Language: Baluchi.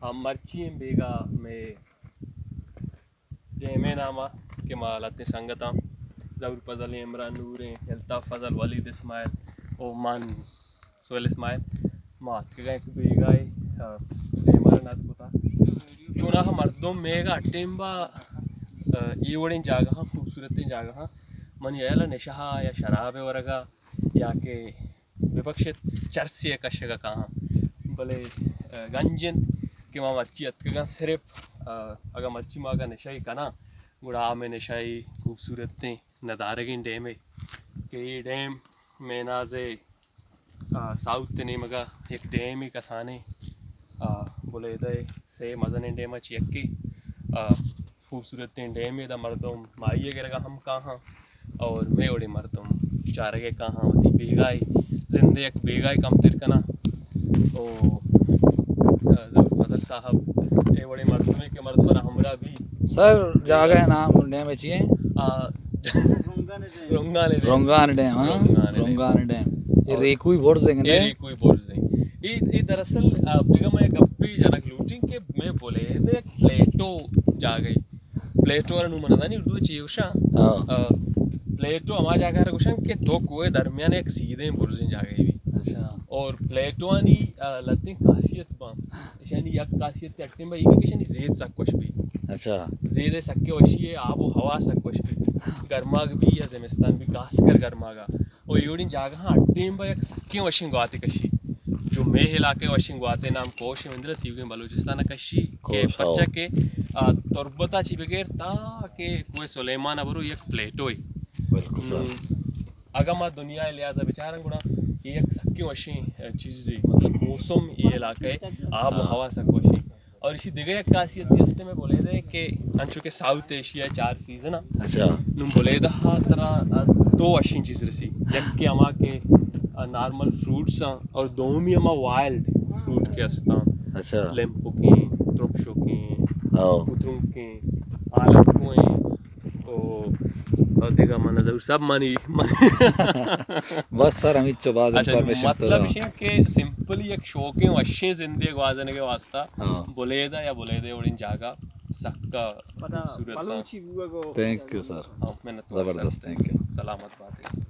آ، مرچی ایں بیگاہ مئے ڈیم ءِ نام ءَ کہ ما لہتیں سنگتاں، ظہور فضل ایں، عمران نور ایں، الطاف فضل، ولید اسماعیل ءُ من سہیل اسماعیل، ما اتکگاں یک بیگاہے، آ، ڈیم ءَ را ند کتا۔ چوناہا مردم مئیگا ہر ٹیم با، آ، اے وڑیں جاگہاں، خوبصورتیں جاگہاں، منی ہیال ءَ نشہ ءَ یا شراب ءِ ورگ ءَ یا کہ ببخشت، چرسے ءَ کشگ ءَ کاہاں۔ بلے، آ، گنج انت کہ ما مرچی اتکگاں صرف، آ، اگاں مرچی ما اگاں نشہ ءَ کناں، گڑا آ مئے نشہ ءِ خوبصورتیں ندارگیں ڈیمے کہ اے ڈیم میناز ءِ، آ، ساؤتھ ءِ نیمگ ءَ یک ڈیمے کسانیں، آ، بلیدہ ءِ سے مزنیں ڈیم ءَ چہ یکے، آ، خوبصورتیں ڈیمے، ادا مردم ماہی ءَ گرگ ءَ ہم کاہاں اور مئے وڑیں مردم چارگ ءَ کاہاں، وتی بیگاہے، زند ءِ یک بیگاہے کمتر کناں۔ او، آ، ظہور فضل صاحب، اے وڑیں مردمے کہ مردم را ہمراہ بی۔ سر، جاگہ ءِ نام ڈیم ءِ چی ایں؟ آ، رنگان ڈیم۔ رنگان ڈیم، ہاں؟ رنگان ڈیم۔ رنگان ڈیم۔ اے اور ریکوئی برز ایں، اے نے؟ ریکوئی برز ایں۔ اے، اے دراصل، آ، دگہ من یک گپے جنگ لوٹیں کہ مئے بلیدہ یک پلیٹو جاگہے۔ پلیٹو ءَ را نوں من نزانی اردو ءَ چی گوشاں۔ ہاں۔ آ، پلیٹو ہما جاگہ ءَ را گوشاں کہ دو کوہ ءِ درمیان ءَ یک سیدھیں برزیں جاگہے بی۔ اچھا۔ اور پلیٹوانی، آ، لہتیں خاصیت باں۔ ایشانی یک خاصیت ہر ٹیم با اے بی کہ ایشانی زید سک وش بی۔ اچھا۔ زید ءِ سکیں وشی ءَ آب و ہوا سک وش بی۔ گرماگ بی یا زمستان بی، خاص کر گرماگ ءَ۔ او اے وڑیں جاگہاں ہر ٹیم با یک سکیں وشیں گواتے کشی۔ جو مئے علاقہ ءِ وشیں گواتے نام کوش ایں، مندرہ تیوگیں بلوچستان ءَ کشی کہ کوش، ہاؤ۔ پرچا کہ، آ، تربت ءَ چی بگر تا کہ کوہ سلیمان ءَ برو یک پلیٹو ایں۔ بالکل سر۔ نوں اگاں ما دنیا ءِ لحاظ ءَ بچاراں گڑا اے یک سکیں وشیں، آ، چیزے، مطلب موسم اے علاقہ ءِ آب و ہاں۔ ہوا سک وشیں۔ اور ایشی دگہ یک خاصیتے ہستے مئے بلیدہ ءِ کہ انچو کہ ساؤتھ ایشیا ءِ چار سیزن اں۔ اچھا۔ نوں بلیدہ ءَ ترا، آ، دو وشیں چیز رسی۔ یک کہ ہما کہ، آ، نارمل فروٹس اں اور دومی ہما وائلڈ فروٹ کہ ہستاں۔ اچھا۔ لیمپکیں، ترپشوکیں، ہاؤ۔ کترونکیں، آلکوئیں، او، او دگہ من ظہور صاحب منی، منی۔ بس سر، ہمیچو باز اچھا، انفارمیشن تو مطلب دا۔ ایش کہ سمپلی یک شوقیں وشیں زندے گوازینگ ءِ واسطہ ہاں۔ بلیدہ یا بلیدہ ءِ وڑیں جاگہ سکا پدا خوبصورت اں۔ بلوچی بوگ و تھینک یو سر۔ ہاں، منت وار سر۔ زبردست، تھینک یو۔ سلامت بات ئے۔